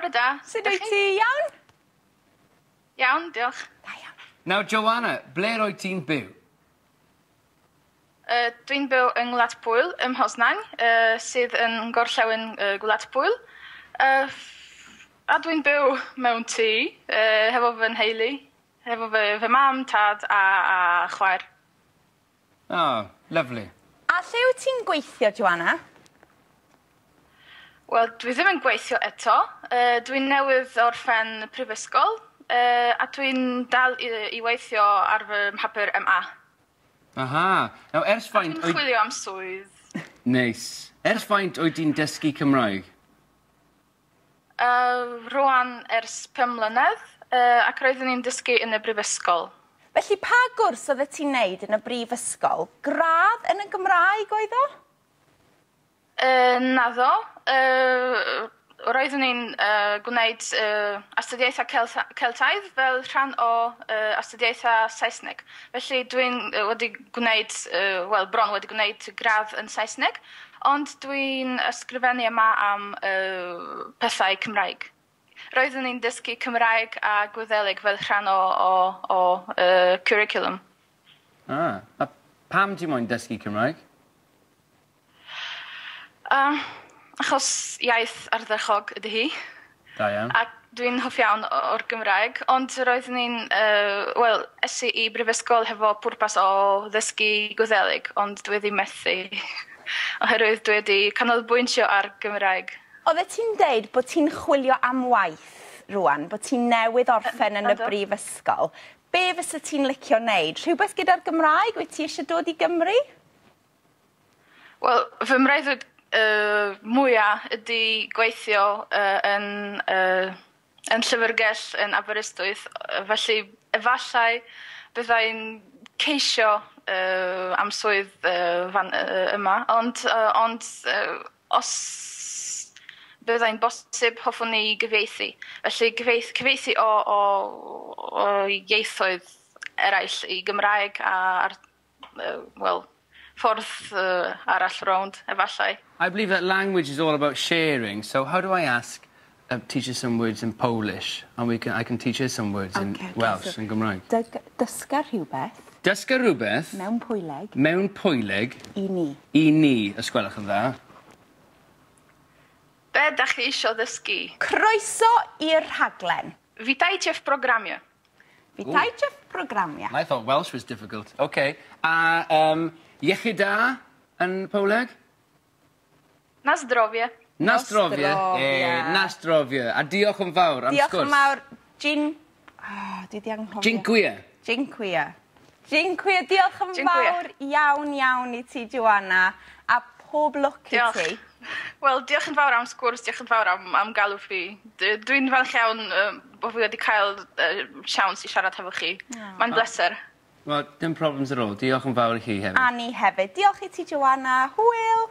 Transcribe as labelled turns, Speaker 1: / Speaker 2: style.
Speaker 1: Bore da.
Speaker 2: Sut wyt ti? Iawn?
Speaker 1: Iawn, diolch.
Speaker 2: Da iawn.
Speaker 3: Nawr, Joanna, ble roedd ti'n byw?
Speaker 1: Dwi'n byw yng Ngwlad Pwyl, ym Mhoznań, sydd yn gorllewin Gwlad Pwyl. A dwi'n byw mewn tŷ hefo fy nheulu, hefo fy mam, tad a chwaer.
Speaker 3: Oh, lovely.
Speaker 2: A lle wyt ti'n gweithio, Joanna?
Speaker 1: Wel, dwi ddim yn gweithio eto. Dwi'n newydd orffen prifysgol a dwi'n dal i weithio ar fy mhapur MA.
Speaker 3: Aha. Nawr, ers faint...
Speaker 1: Dwi'n chwilio am swydd.
Speaker 3: Neis. Ers faint wyt ti'n dysgu Cymraeg?
Speaker 1: Rwan ers 5 mlynedd, ac roeddwn i'n dysgu yn y brifysgol.
Speaker 2: Felly, pa gwrs oeddet ti'n neud yn y brifysgol? Gradd yn y Gymraeg oedd o?
Speaker 1: Naddo. Roeddwn i'n gwneud astudiaethau Celtaidd fel rhan o astudiaethau Saesneg. Felly dwi'n wedi gwneud, wel, bron wedi gwneud gradd yn Saesneg, ond dwi'n ysgrifennu yma am pethau Cymraeg. Roeddwn i'n dysgu Cymraeg a Gwyddelig fel rhan o curriculum.
Speaker 3: Ah, a pam ti moyn dysgu Cymraeg?
Speaker 1: Achos iaith ardderchog ydy hi.
Speaker 3: Da iawn.
Speaker 1: A dwi'n hoff iawn o'r Gymraeg, ond roeddwn i'n, wel, es i i brifysgol hefo pwrpas o ddysgu Gwyddelig, ond dwi ddim methu, oherwydd dwi wedi canolbwyntio ar Gymraeg.
Speaker 2: Oeddet ti'n deud bod ti'n chwilio am waith rwan, bod ti'n newydd orffen yn y brifysgol. Be fysa ti'n licio wneud? Rhywbeth gyda'r Gymraeg? Wyt ti eisiau dod i Gymru?
Speaker 1: Wel, fy mreuddwyd mwyaf ydy gweithio yn llyfrgell yn Aberystwyth, felly efallai byddai'n ceisio am swydd fan yma, ond os byddai'n bosib hoffwn i gyfieithu. Felly cyfieithu o ieithoedd eraill i Gymraeg a'r, wel, ffordd arall rownd, efallai.
Speaker 3: I believe that language is all about sharing, so how do I ask teach her some words in Polish and I can teach her some words in Welsh and Gymraeg?
Speaker 2: Dysga rhywbeth.
Speaker 3: Dysga rhywbeth.
Speaker 2: Mewn Pwyleg.
Speaker 3: Mewn Pwyleg.
Speaker 2: I ni.
Speaker 3: I ni, os gwelwch yn dda.
Speaker 1: Be dach chi isio ddysgu?
Speaker 2: Croeso i'r rhaglen.
Speaker 1: Witajcie w programie.
Speaker 2: Witajcie w programie.
Speaker 3: I thought Welsh was difficult. Okay. A iechyd da yn Poleg?
Speaker 1: Na zdrowie.
Speaker 3: Na zdrowie. Na zdrowie. A diolch yn fawr am sgwrs.
Speaker 2: Diolch yn fawr. Dwi 'di anghofio.
Speaker 3: Dziękuję.
Speaker 2: Dziękuję. Dziękuję. Diolch yn fawr iawn iawn i ti, Joanna. A pob lwc i ti.
Speaker 1: Wel, diolch yn fawr am sgwrs, diolch yn fawr am galw fi. Dwi'n falch iawn bod fi wedi cael siawns i siarad hefo chi. Mae'n bleser.
Speaker 3: Wel, dim problems at all. Diolch yn fawr i chi hefyd.
Speaker 2: A ni hefyd. Diolch i ti, Joanna. Hwyl!